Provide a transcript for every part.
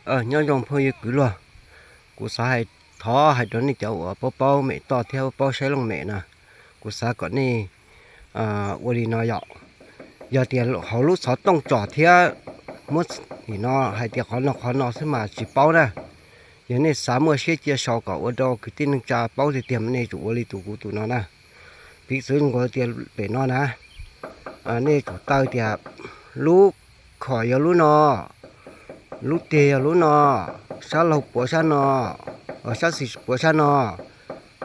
Nyob zoo phooj ywg kwv luag, kuv xav hais, thov hais rau nej cov uas paub paub mem toj thiab paub saib looj mem na, kuv xav kom nej ua li no yom. Yog tias hauv lub xov tooj tsom thiab muab nim no hais tias qhov no qhov no xwb mas tsis paub na. Yog nej xav muaj siab cia sau kom ua rau kwv tij neej tsa paub tiag tiag mas nej tsum ua li tus kuv tus no na. Piv txwv nkaus tias pem no na, nej tsum taw tias lub khom yog lub no, lub teg yog lub no, sab laug puav sab no, sab xis puav sab no,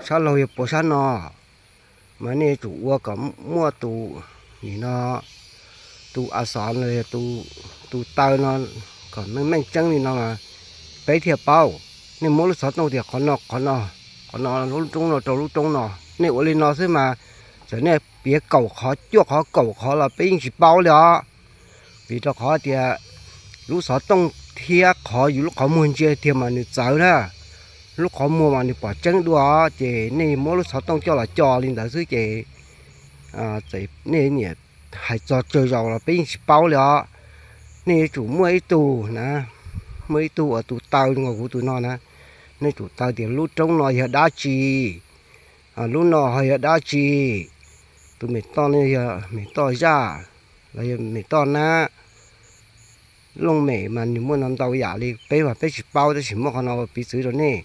sab laug yog puav sab no. Mas nej yuav tsum ua kom muaj tus, nim no, tus a xov los yog tus taw no kom meej meej tseeb li no mas peb thiaj paub. Nej muab lub xov tooj tias qhov no qhov no, qhov no lub roob no rau lub roob no, nej ua li no xwb mas txawm nej piav kaum qhov cuaj qhov kaum qhov los peb yeej tsis paub li os. Vim rau qhov tias lub xov tooj thiab qhov yus lub qhov muag ntsia tiag mas nws txawv na, lub qhov muag mas nws pom tseeb dua. Ces nej muab lub xov tooj coj los co li ntawd xwb ces txawm nej niam hais txog tsawg zaus los peb yeej tsis paub li os. Nej yuav tsum muaj ib tug na, muaj ib tug uas tus taw nkaus kuv tus no na, nej tsum taw tias lub roob no yog dab tsi, lub no ho yog dab tsi. Tus mem toj no yog mem toj zaj los yog mem toj nab. Looj mem mas nws muaj no ntau yam li, peb mas peb tsis paub, tab sis muab qhov no ua piv txwv rau nej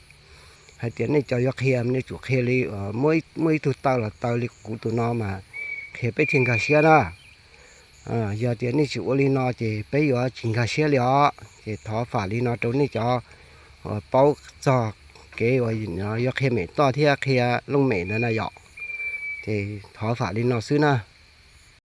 hais tias nej cov yuav qhia nej tsum qhia li, muaj ib tug taw los taw li kuv tus no mas qhia peb thiaj nkag siab na. Yog tias nej tsis ua li no ces peb yuav tsis nkag siab li os. Ces thov fam li no rau nej cov paub txog kev uas yuav qhia mem toj thiab qhia looj mem ntawd na yom. Ces thov fam li no xwb na.